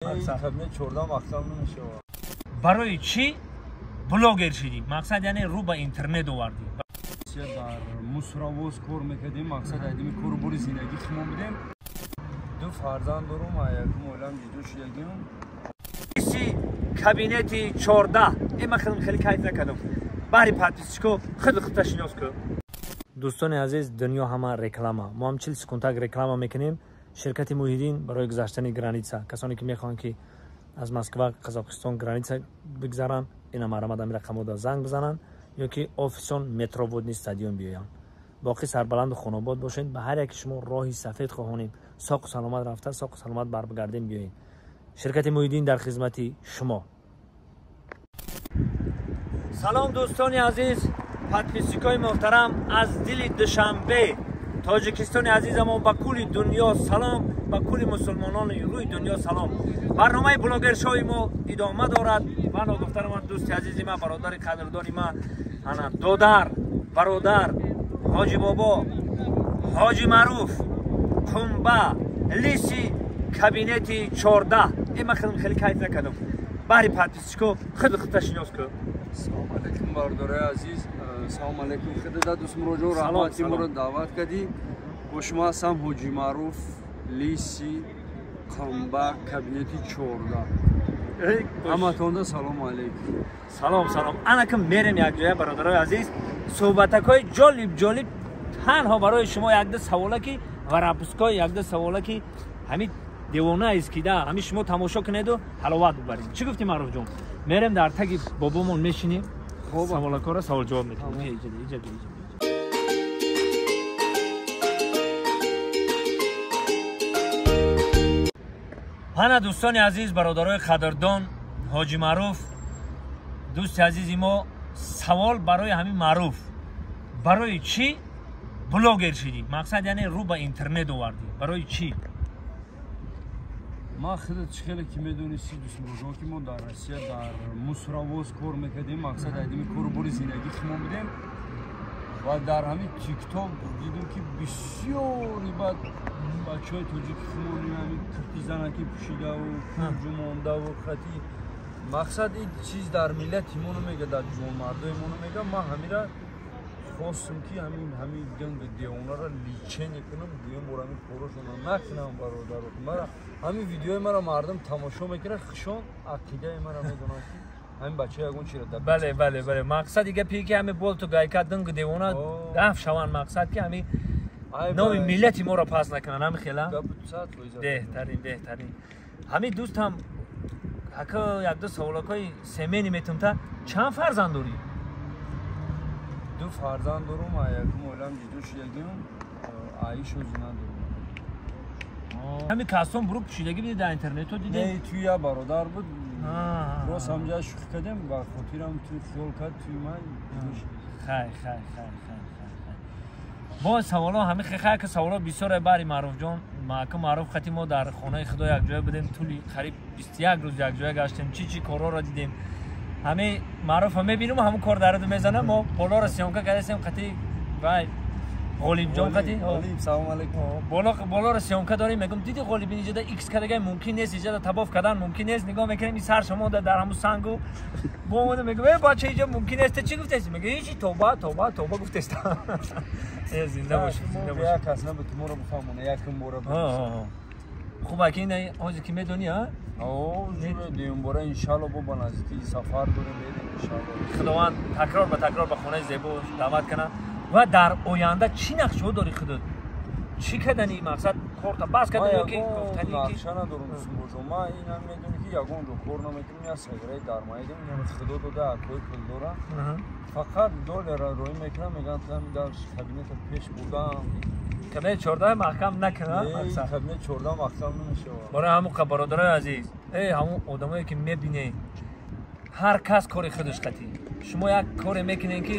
Кабинет 14 маҳкам намешавад. Барои чӣ блогер шидӣ? Мақсад яъне рӯ ба интернет овардӣ. Дар мусоравоз кор мекардем, мақсад айдими кору бори зиндагӣ химон будем. Ду фарзанд дорум, якум оилам ҷудо шудагим. Кабинети 14. Ман хеле кайф накардам. Баҳри подписчико худ худта шинос кун. Дӯстони азиз, дунё ҳама реклама. Мо ҳам 40 секундак реклама мекунем. Ширкати Муҳиддин барои гузаштани граница. Касоне ки мехоҳанд ки аз Москва, Қазоқистон граница бигзаранд, ина марҳамат ами рақамода занг бизананд ё ки офисон метро Водный стадион биёянд. Боқӣ сарбаланду хонобод бошед. Ба ҳар яки шумо роҳи сафед хоҳонем. Соқу саломат рафта, соқу саломат баргардем биёед. Ширкати Муҳиддин дар хизмати шумо. Салом дӯстони азиз, подписчикои муҳтарам, аз дили Душанбе, Тоҷикистони азизамон, ба кулли дунё салом, ба кулли мусулмонони рӯи дунё салом. Барномаи блогершои мо идома дорад. Ва ногуфтарам, дӯсти азизи ман, бародари қадрдони ман, ана додар, бародар, ҳоҷи бобо, ҳоҷи Маъруф, Қумба, лиси кабинети 14. Ман хеле кайф накардам. Баҳри подписчико худ худта шинос кун. Салом алейкум, бародарои азиз. Салом алейкум, худада дӯст Муроҷон, раҳмат ки моро даъват кардӣ. Бо шумо ҳастам Ҳоҷи Маъруф, лиси Қумба, кабинети 14. Ҳаматонда салому алейкум. Салом, салом. Анакам мерем якҷоя, бародарои азиз. Суҳбатакҳои ҷолиб ҷолиб танҳо барои шумо, якда саволаки ва рапускҳои якда саволаки ҳамин девона аст ки да ҳамин шумо тамошо кунеду ҳаловат бубаред. Чӣ гуфтӣ, Маъруфҷон? Мерем дар таги бобомон мешинем, саволакҳоро савол ҷавоб метавонем. Ҳана дӯстони азиз, бародарои қадрдон, Ҳоҷи Маъруф дӯсти азизи мо, савол барои ҳамин Маъруф: барои чӣ блогер шидӣ? Мақсад яъне рӯ ба интернет овардӣ. Барои чӣ? Ман худат чӣ хеле ки медонисти, дӯст Муроҷон, ки мо дар Россия дар мусоравоз кор мекардем, мақсад айдими кору бори зиндагӣ химон будем ва дар ҳамин тикток дидем ки бисёри бад бачаҳои тоҷики химони ҳамин киртизанаки пӯшидаву кунҷу мондаву хати мақсад ин чиз дар миллати мо намега, дар ҷавонмардои мо намега. Ман ҳамира хостум ки ҳамин ганг девонаро лечение кунам, дуюм бор ҳамин корошонро накунам, бародаро. Мара ҳамин видеои мара мардум тамошо мекунад, хушон ақидаи мара медонанд ки ҳамин бача ягон чиро да. Бале, бале, бале. Мақсади гапе ки ҳамин болту гайка динг девона даф шаванд, мақсад ки ҳамин номи миллати моро пас накунанд, ҳамин хела? Беҳтарин, беҳтарин. Ҳамин дӯстам ака якду саволакҳои семени метумта, чанд фарзанд дорӣ? Ду фарзанд дорум, якум оилам ҷудо шудагим, аишо зина дорум. Ҳамин касом бурук пӯшидагӣ биди дар интернето дидем? Не, туи як бародар буд. Рост ҳамҷа шӯхӣ кардем, ба хотирам туи хиёл кард, туи ман ҷудо шуд. Хай, хай, хай, хай, хай. Бо саволо ҳамин хай ки саволо бисёре бари Маъруфҷон. Маъка Маъруф хати мо дар хонаи худо якҷоя будем, тӯли қариб 21 рӯз якҷоя гаштем, чӣ чӣ корҳоро дидем. Ҳамин Маъруфа мебинем, ҳамун кор дараду мезанам, мо болоро съёмка кардастем қати вай Ғолибҷон қати. Ғолиб, салом алейкум. Болоро съёмка дорем, мегӯм диди Ғолиб инҷода икс кардагай мумкин нест, инҷода табоф кардан мумкин нест. Нигоҳ мекунем ин сар шумо дар ҳамун сангу бо омада мегӯм э бача инҷо мумкин нест, чӣ гуфтест? Мегӯ ҳеҷи, тоба, тоба, тоба гуфтест. Э зинда бошед, зинда бошед. Як кас набуд ки моро бифаҳмона, якум бора. Хуб аки ин ҳозир ки медонӣ, а? Дуюм бора иншалло бо ба наздикӣ сафар дорем, мерем иншалло. Худованд такрор ба такрор ба хонаи зебо даъват кунад. Ва дар оянда чӣ нақшаҳо дорӣ худат? Чӣ кардани мақсад корта бас кардани ё ки гуфтани ки нақша надорам, дӯст Муроҷон. Ман инам медонӣ ки ягон ҷо кор намекунам, як сагараи дармаидам, инам худо дода, акои пул дорам. Фақат долларро роӣ мекунам, мегӯянд ҳамин дар кабинета пеш бурдам. Кабинет 14 маҳкам накунад, мақсад. Кабинет 14 маҳкам намешавад. Барои ҳамун бародарои азиз, эй ҳамун одамое ки мебинед, ҳар кас кори худаш қатӣ. Шумо як коре мекунед ки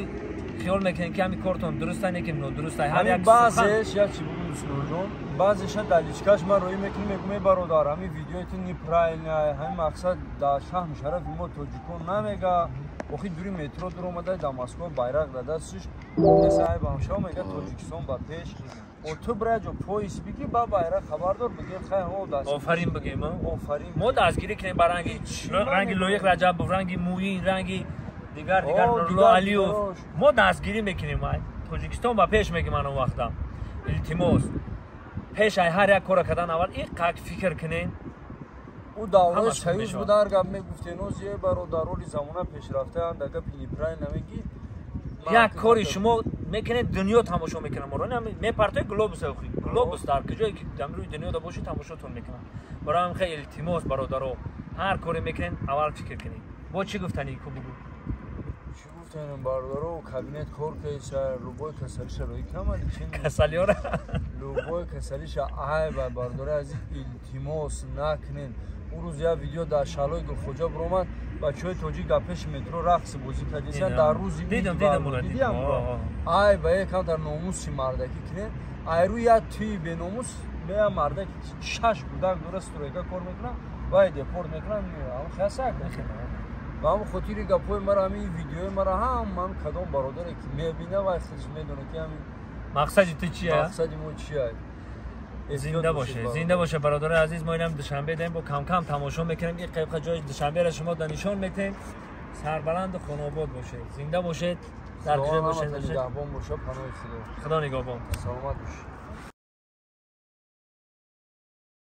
хиёл мекунед ки ҳамин кортон дуруст не ки нодуруст. Ҳар як баъзеш як чи бигӯм, Дӯстмуроҷон, баъзеша дар личкаш ман роӣ мекунем, мегӯм эй бародар, ҳамин видеои ту неправильно, ҳамин мақсад дар шаҳру шарафи мо тоҷикон намега. Охи дури метро дур омада дар Москва байрақ дар дастиш, айбамшав мега Тоҷикистон ба пеш. О ту бираҷо пояс биги, ба байра хабардор бигем, хай о даст. Офарин бигем. Офарин. Мо дастгирӣ кунем ба ранги Лоиқ Раҷабов, ранги Муин, ранги дигар дигар, Нурулло Алиев. Мо дастгирӣ мекунем. Тоҷикистон ба пеш мегим. Ан он вақта илтимос, пеш ай ҳар як кора кардан аввал иқак фикр кунем. Ӯ давраи союз буда, ҳар гап мегуфтен. Оз е бародароли замона пешрафтаанд, да гапи неправильно мегӣ. Як кори шумо мекунед, дунё тамошо мекунад моро. Мепартои глобус, глобус дар куҷое ки дар рӯи дунё да бошед, тамошотон мекунад. Барои ҳам хеле илтимос, бародаро, ҳар коре мекунед, аввал фикр кунед. Бо чӣ гуфтанӣ ку, бугӯ. Чӣ гуфтанем, бародаро? Кабинет кор кайса, любой касалиша рои камали. Касалиёра. Любой касалиша айба, бародари азиз, илтимос, накунед. Он рӯз як видео дар шаҳлои Гулхоҷа биромад, бачаҳои тоҷик дар пеши метро рақси бозӣ кардисан дар рӯзи. Дидам. Ай ба якам дар номуси мардакӣ кунед. Айрӯ як тӯи беномус мея, мардаки шаш кӯдак дора, стройка кор мекунам, вай депорт мекунам, хасак. Ба ҳамн хотири гапҳои мара, ҳамин видеои мара ҳаман кадом бародаре ки мебина, вай худш медона, ки ҳамин мақсади ту чия. Мақсади мо чия. Зинда боше, зинда боше, бародари азиз. Мо инам Душанбе даем, бо камкам тамошо мекунем ки қайқа ҷои Душанберо шумо да нишон метем. Сарбаланду хонобод бошед, зинда бошед, дар куҷо бошед. Нигаҳбон боша, паноҳи Худо. Худо нигаҳбон. Саломат бошед.